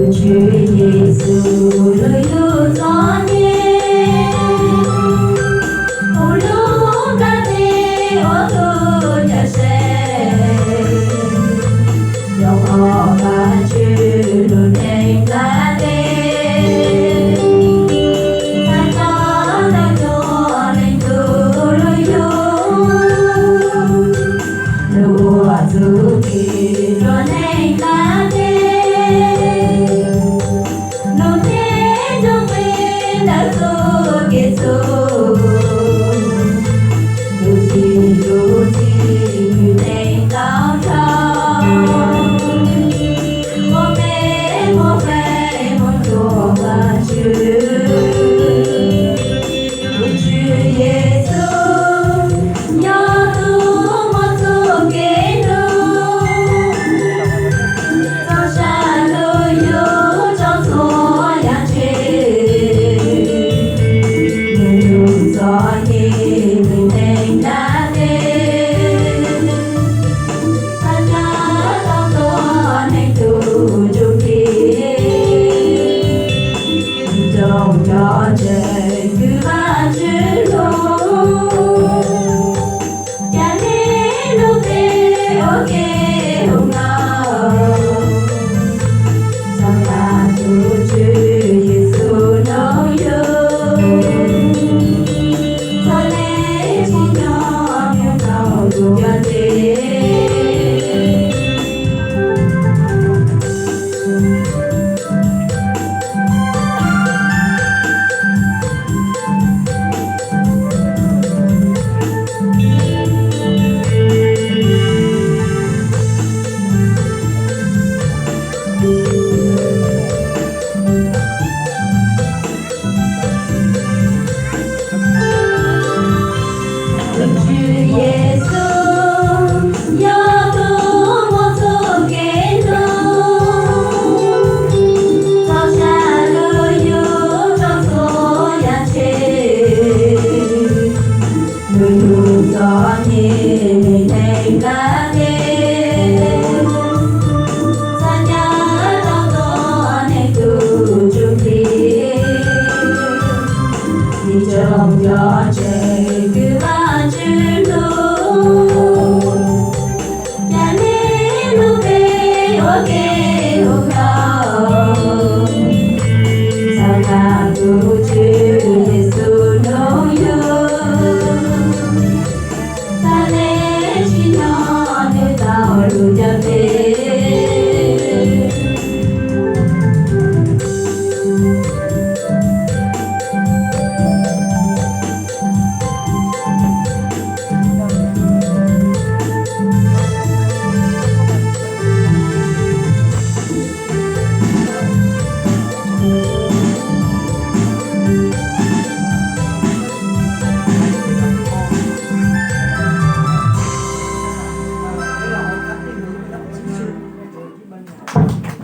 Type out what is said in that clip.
Tswv Yexus lub yug txom nyem, ua lub nplaj teb ua tus cawm seej, yog qhov Vajtswv lub neej nplaj teb, tag nrho ntawm txhua leej tug lub yug, lub ua txuj ci rau neeg nplaj teb, lub teb ntsuj plig ntawm txuj kev txhub, lub txim lub txim kwv tij ntau dhau, muaj peb muaj feem mus rau Vajtswv. Tus Tswv Yexus yog tus muaj txuj kev hlub, txog sab hnub yug tso txhua yam tseg, nws yug txom nyem neeg nplaj teb, txhawb cov tau tuag neeg tus ntsuj plig, nrog cov ntseeg kwv Vajtswv hlub, ca nej lub teb ua ke hu nkaus, txog tag tus Tswv Yexus hnub yug, txhua leej tsim nyog nrog rau tus cov ntseeg. Tus Tswv Yexus yog tus muaj txuj kev hlub, txog sab hnub yug tso txhua yam tseg, nws yug txom nyem neeg nplaj teb, txhawb cov tau tuag neeg tus ntsuj plig, nrog cov ntseeg kwv Vajtswv hlub, ca nej lub teb ua ke